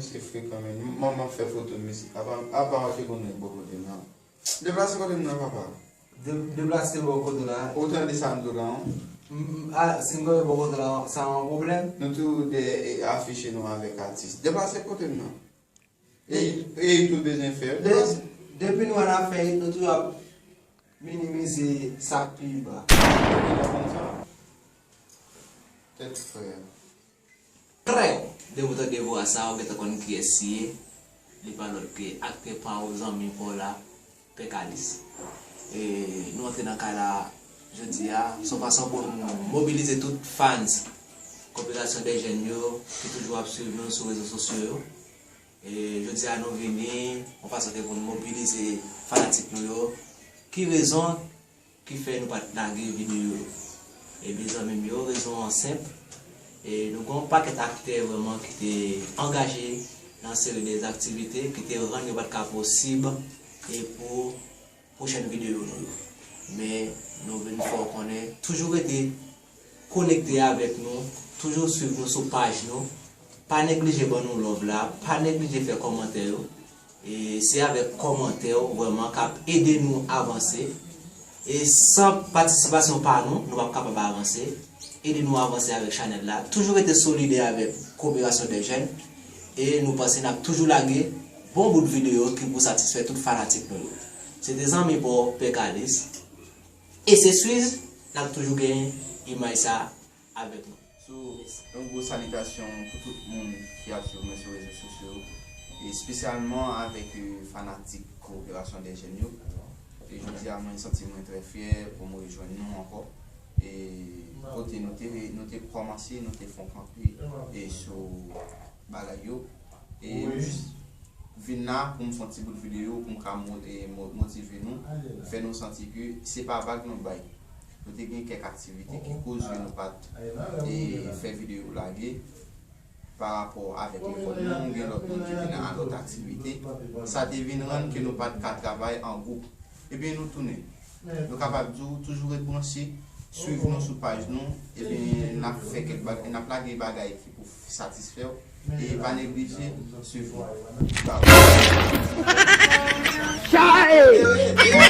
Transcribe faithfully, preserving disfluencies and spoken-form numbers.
Se frekan, men. Manman fè foto mizik. Apa, apa w te konn bò kote m nan. Deplase kote m nan, papa. De- Deplase bò kote la. Ou tande sa m di w la, non? M- a- Si m konn bò kote la, sa yon pwoblèm? Nou tou de e, afiche nou avèk atis. Deplase kote m nan. E, e tou bezwen fè. De- Depi nou wè n ap fè it, nou toujou ap minimize sa k pi ba. Konsa. Tèt frè. Trè! Depi w tande vwa sa, ou gentan konn kiyès li ye. Li pa lòt ke aktè pa w, zanmi pa w la, Pè Kalis. E nou antre nan kay la jodi a, se yon fason pou nou mobilize tout fans Koperasyon dè Jèn yo ki toujou ap swiv nou sou rezo sosyo yo. E jodi a nou vini yon fason ke pou nou mobilize fanatik nou yo. Ki rezon ki fè nou pa t lage videyo yo? Ebyen zanmi m yo, rezon an senp. E nou gen yon pakèt aktè vrèman ki te angaje nan seri de aktivite ki te rann yo pa t ka posib e pou pwochèn videyo nou yo. Men nou vin fè w konnen, toujou rete konekte avèk nou, toujou swiv nou sou paj nou. Pa neglije ban nou love la, pa neglije fè kòmantè yo. E se avèk kòmantè yo vrèman k ap ede nou avanse. E san patisipasyon pa nou, nou p ap kapab avanse. Ede nou avanse avèk chanèl la. Toujou rete solidè avèk Koperasyon dè Jèn. E nou panse n ap toujou lage bon bout videyo ki pou satisfè tout fanatik nou yo. Se te zanmi pa w, Pè Kalis. E se Swiz, n ap toujou gen imaj sa avèk nou. So, yon gwo salitasyon pou tout moun ki ap swiv mwen sou rezo sosyo yo, espesyalman avèk eh, fanatik Koperasyon dè Jèn yo. E jodi a, mwen santi mwen trè fyè pou m rejwenn nou ankò. E kote nou te, nou te kòmanse, nou te fè kanpe e sou bagay yo. E m jis vin la pou m fè yon ti bout videyo pou m ka mo- e mo- motive nou, fè nou santi ke se pa vag nou bay. Nou te gen kèk aktivite ki koz ke nou pa t e fè videyo lage pa rapò avèk lekòl nou, gen lòt moun ki vin a lòt aktivite. Sa te vin rann ke nou pa t ka travay an gwoup. Ebyen nou tounen. Nou kapab di w toujou ret branche, swiv nou sou paj nou, ebyen n ap fè kèk bagay, n ap lage bagay ki pou satisfè w. E pa neglije swiv nou. Bye.